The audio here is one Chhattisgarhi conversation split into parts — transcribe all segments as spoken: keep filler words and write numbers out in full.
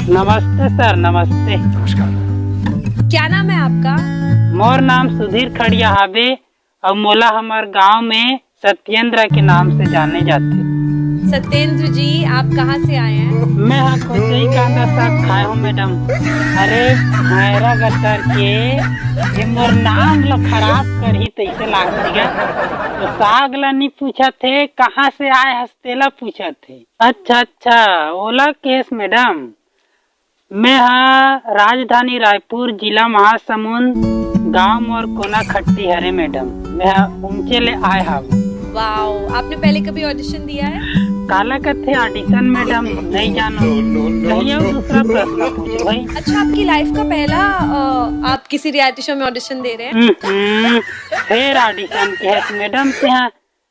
नमस्ते सर, नमस्ते। नमस्कार। क्या नाम है आपका? मोर नाम सुधीर खड़िया हाबे, अउ मोला हमर गांव में सत्येंद्र के नाम से जाने जाथे। सत्येंद्र जी, आप कहाँ से आए हैं? मैं हा कोचई कांदा साग खाए हूँ मैडम। अरे भैरा गतर के, ये मोर नाम ला खराब करही तैसे लागथे गा। तो साग ला नहीं पूछत हे, कहाँ से आए हस तेला पूछत हे। अच्छा अच्छा, ओला केस मैडम, मैं हा राजधानी रायपुर, जिला महासमुंद, गांव मोर कोना खट्टी हरे मैडम। मैं हा उमचे ले आए हाव। वाओ, आपने पहले कभी ऑडिशन दिया है? काला कथे ऑडिशन मैडम, नहीं जानो। कहीं और दूसरा प्रश्न पूछो भाई। अच्छा, आपकी लाइफ का पहला अ, आप किसी रियलिटी शो में ऑडिशन दे रहे हैं? हम्म, फेर ऑडिशन के हस मैडम तेहा,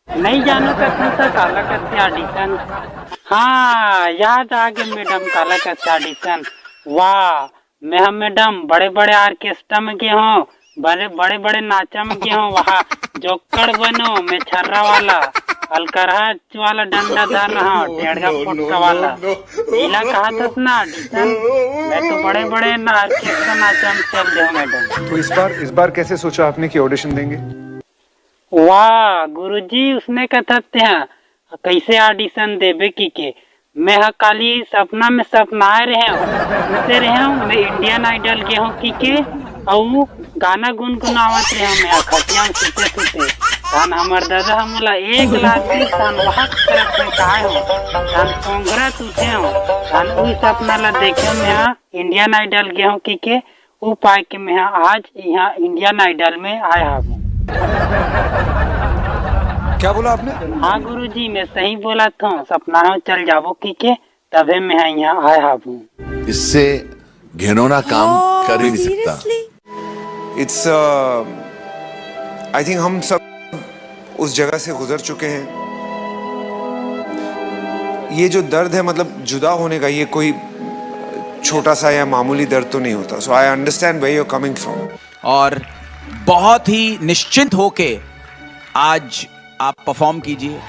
नहीं जानो कथन त काला कथे ऑडिशन। हाँ, याद आ गे मैडम, काला कथे ऑडिशन। वाह, मैं हा मैडम बड़े बड़े ऑर्केस्ट्रा में गे हूँ, बड़े बड़े बड़े नाचा में गे हूँ। वहाँ जोक्कड़ बनो, मैं छर्रा वाला, अलकरहा वाला डंडा धर रहा हूँ, टेड़गा पोटका वाला। इला कहा थस ना ऑडिशन, मैं तो बड़े बड़े ना ऑर्केस्ट्रा नाचा में चल दे हूँ मैडम। तो इस बार इस बार कैसे सोचा आपने कि ऑडिशन देंगे? वाह गुरुजी, उसने कथस तेहा कैसे ऑडिशन देबे की के। मैं हा काली सपना में सपनाए रहे हूँ, सुते रहे हूँ, मैं इंडियन आइडल गे हूँ की के, अउ गाना गुनगुनावत रहे हूँ मैं हा खटिया में सुते सुते। तहन हमर दादा हा मोला एक लात दिस, तहन वहाँ तरफ में काय हूँ, तहन कोंगरा उठे हूँ, तहन उही सपना ला देखे मैं हा इंडियन आइडल गे हूँ की के, उ पाए के मैं हा आज यहाँ इंडियन आइडल में आए हावूं। क्या बोला आपने? हाँ गुरुजी, मैं सही बोलत हूँ, सपना हो चल जाबो की के, तभे मैं हा यहाँ आए हावूं। इससे घिनौना काम कर ही नहीं सकता। It's I think हम सब उस जगह से गुजर चुके हैं। ये जो दर्द है, मतलब जुदा होने का, ये कोई छोटा सा या मामूली दर्द तो नहीं होता। So I understand where you're coming from। और बहुत ही निश्चिंत होके आज आप परफॉर्म कीजिए।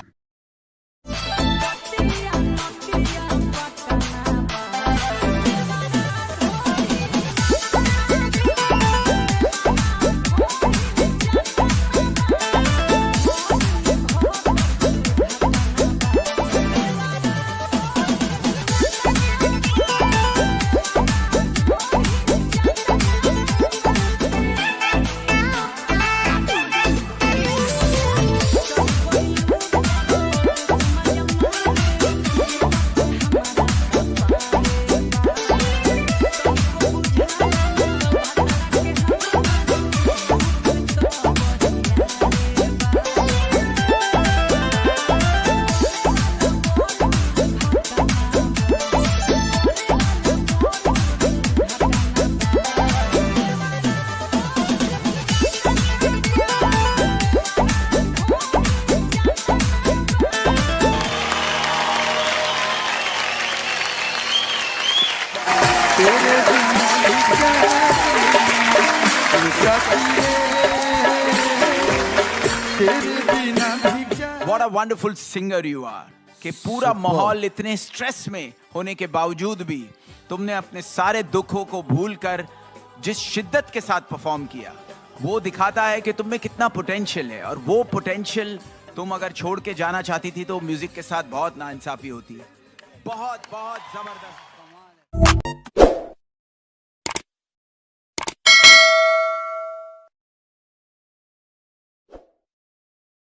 What a wonderful singer you are, कि पूरा माहौल इतने स्ट्रेस में होने के बावजूद भी तुमने अपने सारे दुखों को भूलकर जिस शिद्दत के साथ परफॉर्म किया, वो दिखाता है कि तुम में कितना पोटेंशियल है। और वो पोटेंशियल तुम अगर छोड़ के जाना चाहती थी तो म्यूजिक के साथ बहुत नाइंसाफी होती। बहुत बहुत जबरदस्त।